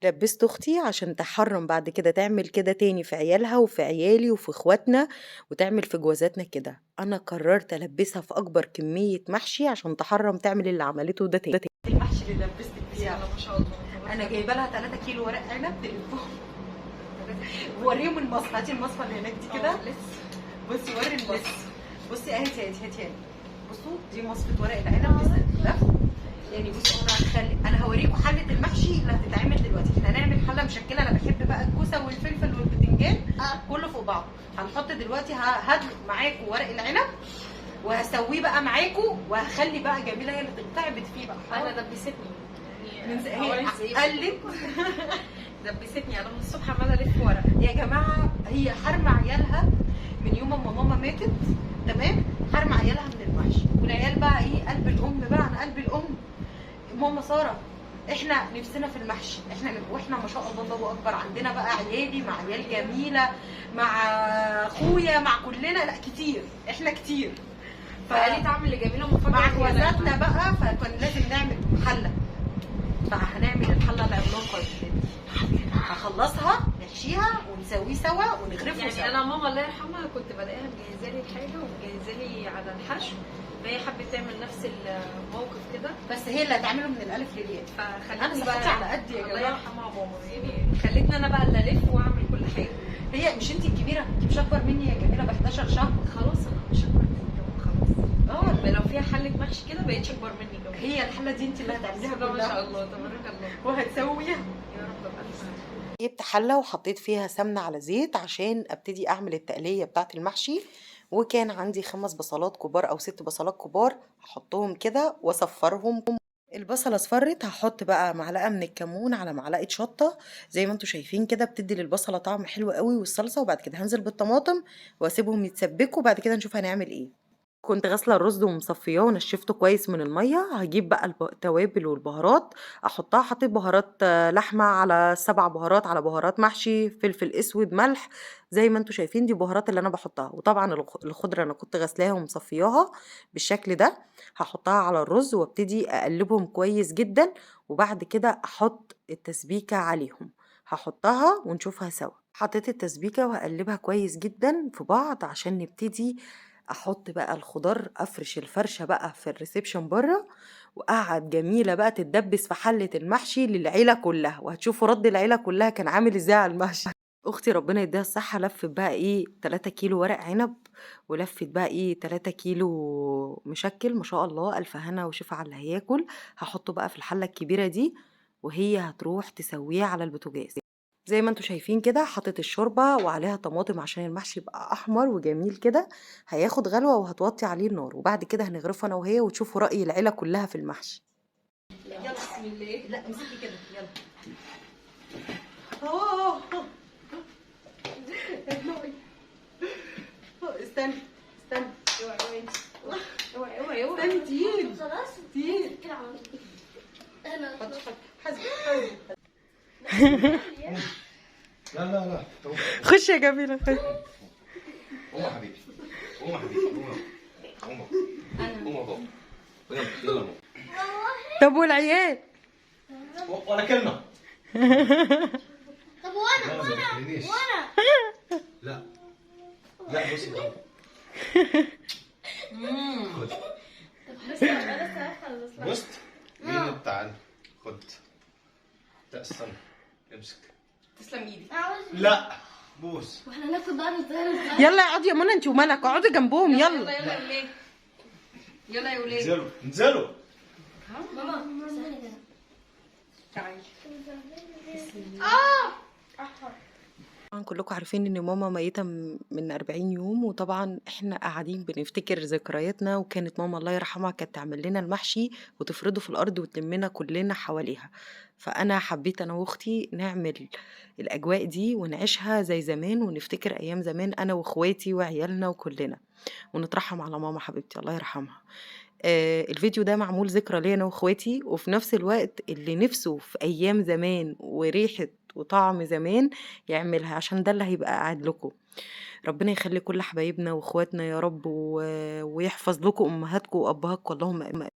لبّست أختي عشان تحرّم بعد كده تعمل كده تاني في عيالها وفي عيالي وفي إخواتنا، وتعمل في جوازاتنا كده. أنا قررت ألبّسها في أكبر كمية محشي عشان تحرّم تعمل اللي عملته ده تاني. المحشي اللي لبستِك فيه ما شاء الله. أنا جايبة لها 3 كيلو ورق عنب تلفهم. وريهم المصفى، هاتي المصفى اللي هناك دي كده. لسه. بصي وري المصفى. بصي اهي، هاتي هاتي هاتي. بصوا دي مصفة ورق العنب لسه بتتلف. يعني بصوا انا هوريكم حله المحشي اللي هتتعمل دلوقتي. احنا هنعمل حله مشكلة، انا بحب بقى الكوسه والفلفل والبتنجان كله فوق بعض. هنحط دلوقتي، هدلق معاكم ورق العنب وهسويه بقى معاكم، وهخلي بقى جميلة هي اللي تتعبت فيه بقى. انا دبستني هي قلت دبستني انا من الصبح عماله الف ورق. يا جماعة هي حرمه عيالها من يوم ما ماما ماتت، تمام؟ حرمه عيالها من المحشي، والعيال بقى ايه، قلب الام بقى عن قلب الام. ماما ساره احنا نفسنا في المحشي، احنا واحنا ما شاء الله الله اكبر عندنا بقى عيالي مع عيال جميلة مع اخويا مع كلنا، لا كتير، احنا كتير. فقالت اعمل لجميله مفاجاة مع جوازاتنا بقى، فكان لازم نعمل حله. فهنعمل الحلة العملاقة دي، هخلصها نحشيها ونسويه سوا ونغرفه يعني سوا. انا ماما الله يرحمها كنت بلاقيها مجهزة لي الحاجة ومجهزه لي على الحشو، فهي حبت تعمل نفس الموقف كده، بس هي اللي هتعمله من الالف للياء. فخلتني انا بقى صحتي على قد يا الله جماعة، يرحمها ماما، يعني خلتني انا بقى اللي الف واعمل كل حاجة. هي مش انت الكبيرة؟ انت مش اكبر مني يا جميلة ب 11 شهر. خلاص انا مش اكبر منك خلاص. لو فيها حله محشي كده بقيتش اكبر مني كمان. هي الحلة دي انت اللي هتعمليها ما شاء الله تبارك الله، وهتسويها يا رب. ابقى جبت حله وحطيت فيها سمنه على زيت عشان ابتدي اعمل التقليه بتاعه المحشي، وكان عندي 5 بصلات كبار او 6 بصلات كبار، هحطهم كده واصفرهم. البصله اصفرت، هحط بقى معلقه من الكمون على معلقه شطه زي ما انتم شايفين كده، بتدي للبصله طعم حلو قوي والصلصه. وبعد كده هنزل بالطماطم واسيبهم يتسبكوا، وبعد كده نشوف هنعمل ايه. كنت غاسله الرز ومصفياه ونشفته كويس من المية. هجيب بقى التوابل والبهارات احطها. حطيت بهارات لحمه على 7 بهارات، على بهارات محشي، فلفل اسود، ملح، زي ما انتم شايفين دي البهارات اللي انا بحطها. وطبعا الخضرة انا كنت غسلاها ومصفياها بالشكل ده، هحطها على الرز وابتدي اقلبهم كويس جدا، وبعد كده احط التسبيكه عليهم. هحطها ونشوفها سوا. حطيت التسبيكه وهقلبها كويس جدا في بعض عشان نبتدي احط بقى الخضار، افرش الفرشة بقى في الريسبشن بره، وقعد جميلة بقى تتدبس في حله المحشي للعيلة كلها، وهتشوفوا رد العيلة كلها كان عامل ازاي على المحشي. اختي ربنا يديها الصحة لفت بقى ايه 3 كيلو ورق عنب، ولفت بقى ايه 3 كيلو مشكل، ما شاء الله الف هنا وشفا على اللي هياكل. هحطه بقى في الحلة الكبيرة دي وهي هتروح تسويه على البوتاجاز. زي ما انتم شايفين كده حطيت الشوربة وعليها طماطم عشان المحشي يبقى احمر وجميل كده. هياخد غلوه وهتوطي عليه النار، وبعد كده هنغرفه انا وهي وتشوفوا راي العيلة كلها في المحشي. يلا بسم الله. لا امسكي كده يلا. استني استني، اوعي اوعي اوعي اوعي استني تقيل خلاص تقيل. انا حاسبي حاسبي. لا لا لا خش يا جميلة، خش. قوم يا حبيبي، قوم يا حبيبي، قوم قوم قوم يا بابا، يلا يلا بابا. طب والعيال؟ ولا كلمة. طب وانا وانا وانا لا لا بصي بابا. خد بس انا لسه بص مين تعال خد. لا استنى امسك. تسلم ايدي. لا بوس. واحنا ناكل بقى نتزهر. يلا اقعدي يا منى انت وملك، اقعدي جنبهم. يلا يلا يا ولاد، يلا يا ولاد، انزلوا انزلوا. ماما تعالي. طبعا كلكم عارفين ان ماما ميتة من 40 يوم، وطبعا احنا قاعدين بنفتكر ذكرياتنا، وكانت ماما الله يرحمها كانت تعمل لنا المحشي وتفرده في الارض وتلمنا كلنا حواليها. فانا حبيت انا واختي نعمل الاجواء دي ونعيشها زي زمان، ونفتكر ايام زمان انا واخواتي وعيالنا وكلنا، ونترحم على ماما حبيبتي الله يرحمها. الفيديو ده معمول ذكرى ليا انا واخواتي، وفي نفس الوقت اللي نفسه في ايام زمان وريحه وطعم زمان يعملها، عشان ده اللي هيبقى قاعد لكم. ربنا يخلي كل حبايبنا واخواتنا يا رب، ويحفظ لكم امهاتكم وابهاتكم، اللهم امين.